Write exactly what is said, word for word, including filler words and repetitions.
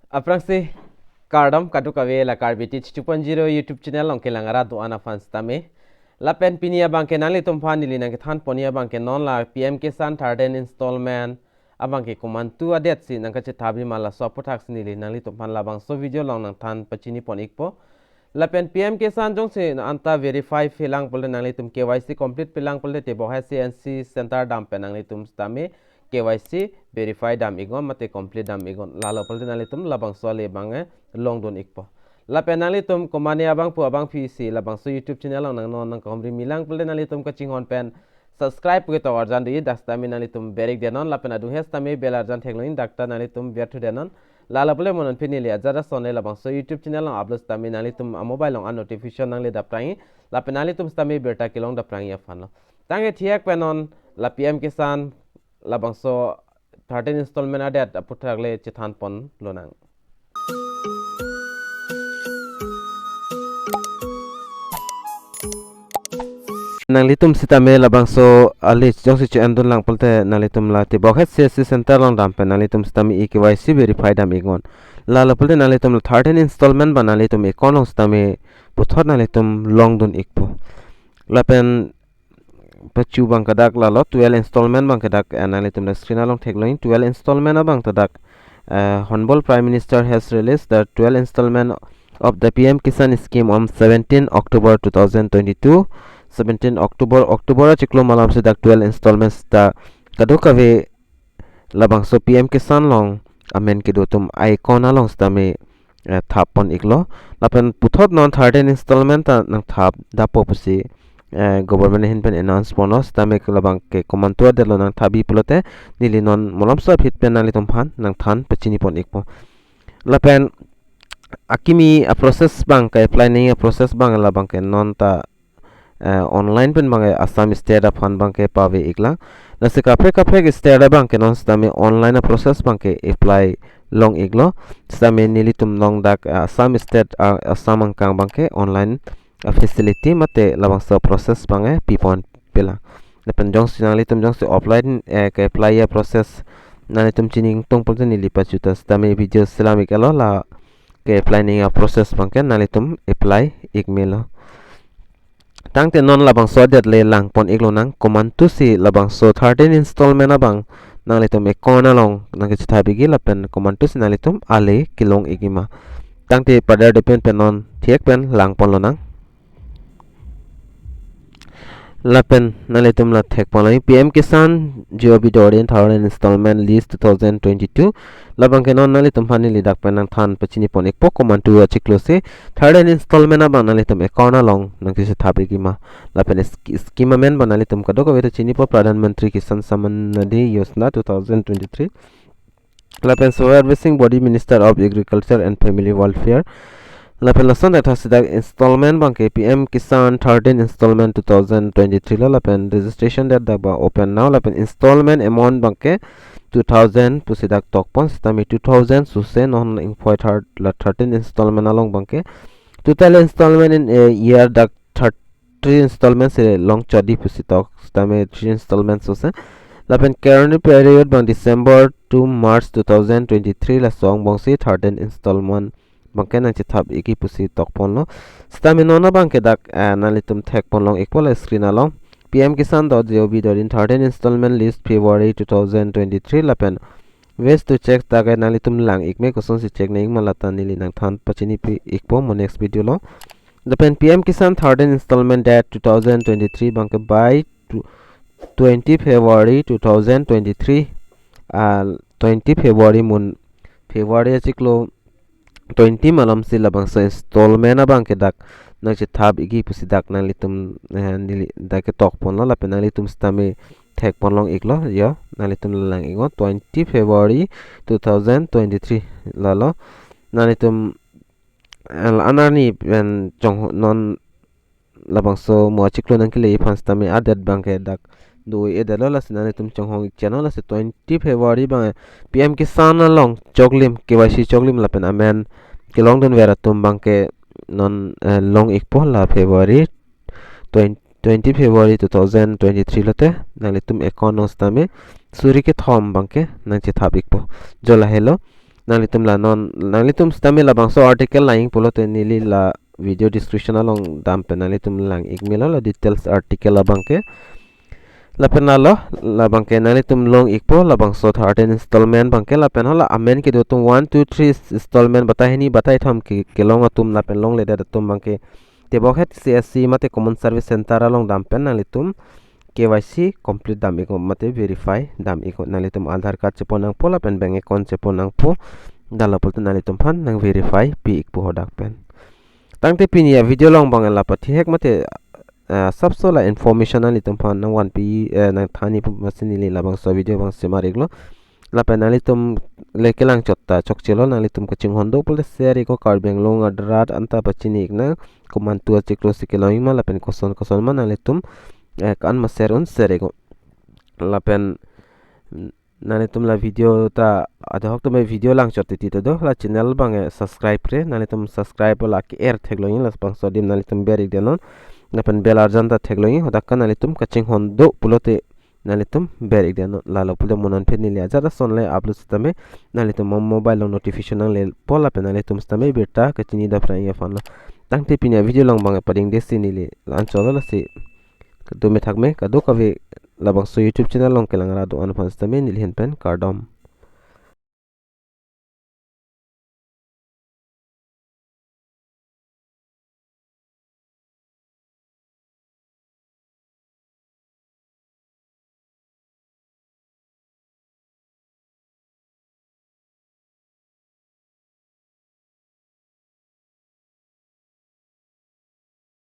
Aphrangsi kardom kadokave la Karbi Teach two point zero YouTube channel along kelang arat do-an aphan sitame. Lapen pini abangke nanglitum aphan neli nangkethan ponji abangke non la P M Kisan third installment abangke komantu adet si nangkachethapji ma, laso aputhaksi neli nanglitum aphan labangso video along nangthan pachini pon ikpo. Lapen P M Kisan jongsi anta verify pilang pulote, nanglitum K Y C complete pilang pulote, tebok he C N C center dam pen nanglitum sitame K Y C verify dam iknon mate complete dam iknon. Lalo pulote nanglitum labangso ale abang eh longdun ikpo. Lapen nanglitum komatne abang pu abangpi si labangso YouTube channel along nangnon nangkehumri milang pulote, nanglitum kachinghon pen subscribe pu ketok arjan do-i, dak sitame nanglitum ber-ik denon, lapen adung he sitame bell arjan theklong-i, dak ta nanglitum berthu denon. Lalo pulote mo non pini neli ajat ason le labangso YouTube channel along upload sitame nanglitum a-mobile along a-notification nangle dapprang-i, lapen nanglitum sitame birta kelong dapprang-i aphanlo. Tangte thihek pen non la P M Kisan labangso third installment adet aputhak le chethan pon lonang. Nanglitum sitame labangso a-list jongsi che-endun lang pulote, nanglitum la tebok he C S C center along dam pen nanglitum sitame e-K Y C verify dam iknon. Lalo pulote nanglitum la third installment abang nanglitum account along sitame puthot nanglitum longdun ikpo. Lapen pachu abangke dak lalo, twelve installment abangke dak, eh, nanglitum dak screen along theklong-i, twelve installment abang ta dak, eh, Honorable Prime Minister has released the twelve installment of the P M Kisan scheme on seventeen October two thousand twenty-two. Seventeen October, October achiklo malom si dak twelve installment ta kadokave labangso P M Kisan along amen kedo atum a-account along sitame, eh, thap pon iklo. Lapen puthot non third installment ta nangthap dapo pusi, eh, government ahin pen announce ponlo, sitame ke labangke komantu adet lo nangthapji pulote, neli non malomso aphi pen nanglitum aphan nangthan pachini pon ikpo. Lapen akimi a-process abang, ke-apply nangji a-process abang labangke non ta, eh, online pen abangke Assam State aphan abangke pave iklang. Lasi kaprek kaprek state abangke non sitame online a-process abangke apply long iklo. Sitame nelitum along dak, eh, Assam State, ah, Assam angkang abangke online a-facility mate labangso process abangke pipon pelang. Lapen jongsi nanglitum jongsi offline, eh, ke-apply a-process nanglitum chini ingtung pulote neli pachuta sitame video selam ik-etlo, la ke-apply nangji a-process abangke nanglitum apply ik melo. Tangte non labangso adet le lang pon ik lonang, komantu si labangso third installment abang nanglitum account along nangkachethap ikji lapen komantu si nanglitum ale kelong ikji ma. Tangte padar depen pen non thihek pen lang pon lonang. Lapen nanglitum la thek pon long, P M Kisan G O B dot in third installment list two thousand twenty-two. Labangke non nanglitum aphan neli dak pen nangthan pachini pon ikpo, komantu achiklo si third installment abang nanglitum account along nangkachethap ikji ma. Lapen sch-, scheme amen abang nanglitum kadokave ta chinipo, Pradhan Mantri Kisan Samman Nidhi Yojana two thousand twenty-three. Lapen Soyar Bising Body, Minister of Agriculture and Family Welfare. Lapen lason athak si dak installment abangke P M Kisan third installment two thousand twenty-three lo, lapen registration date dak ba open now, lapen installment amount abangke two thousand pusi dak tok pon, sitame two thousand suse non ingpoi third la thirteen installment along abangke. Total installment in a year dak third three installment si long chot di pusi tok, sitame three installment suse. Lapen kereni period abang December to March two thousand twenty-three, laso angbong si thirteen installment abangke nangchethap ikji pusi tok ponlo. Sitame non abangke dak, eh, nanglitum thek pon long ikpo la screen along, P M Kisan dot G O V dot in thirteen installment list February two thousand twenty-three, lapen ways to check dak nanglitum lang ik me, kosonsi check nangji ma lata neli nangthan pachini pi ikpo mo next video along. Lapen P M Kisan thirteen installment date two thousand twenty-three abangke by tw-, twenty February two thousand twenty-three, ah, twenty February mun, February achiklo twenty malom si labangso installment abangke dak nangchethap ikji pusi dak nanglitum, eh, neli dak ketok ponlo, lapen nanglitum sitame thek pon long iklo, yo, nanglitum lang iknon, twenty February two thousand twenty-three lalo. Nanglitum, eh, la-an arni pen chong non labangso mo achiklo nangkele aphan sitame adet abangke dak do-i-edetlo, lasi nanglitum chonghong ik channel, lasi twenty February abang P M Kisan along choklim, K Y C choklim lapen amen kelongdun ver atum abangke non, eh, long ikpo la February twenty, twenty February two thousand twenty-three lote nanglitum account along sitame suri kethom abangke nangchethap ikpo. Jo lahelo. nanglitum la non, nanglitum sitame labangso article lang-ik pulote neli la video description along dam pen nanglitum lang-ik melo la details article abangke. Lapen lalo, labangke nanglitum long-ikpo labangso thirteen installment abangke, lapen hala amen kedo atum one, two, three installment batai hini batai thom ke, kelong atum lapen longledet atum abangke tebok het C S C mate Common Service Center along dam pen nanglitum K Y C complete dam-ik mate verify dam-ik, nanglitum Aadhaar card chepon nangpo lapen bank account chepon nangpo, dala pulote nanglitum aphan nang verify pi-ikpo hadak pen. Tangte pini a video along abang la pathihek mate, ah, sapso la information nanglitum aphan nangvanpi, eh, nangthan-ik pu masi neli labangso video abang semar-iklo. Lapen nanglitum le kelang chot ta chokchelo, nanglitum kachinghon do pulote share-iknon, Karbi Anglong arat anta pachini-iknang, komantu achiklo si kelong-ik ma lapen koson koson ma nanglitum, eh, kan ma share un share-iknon. Lapen, mm, nanglitum la video ta adahok tame video lang chot titi ta do, la channel abang, eh, subscribe-re, nanglitum subscribe la ke-er theklong-ik, labangso adim nanglitum ber-ik denon. Lapen bell arjan ta theklong-ik, hadak kan nanglitum kachinghon do pulote nanglitum ber-ik denon. Lalo pulote mo non phet neli ajat ason le upload sitame nanglitum mo mobile along notification nangle po lapen nanglitum sitame birta kachini daphrang-ik aphanlo. Tangte pini a video along abang padingde si neli la-anchotlo, lasi kadome thakme kadokave labangso YouTube channel along kelang ra do-an aphan sitame neli ahin pen kardom.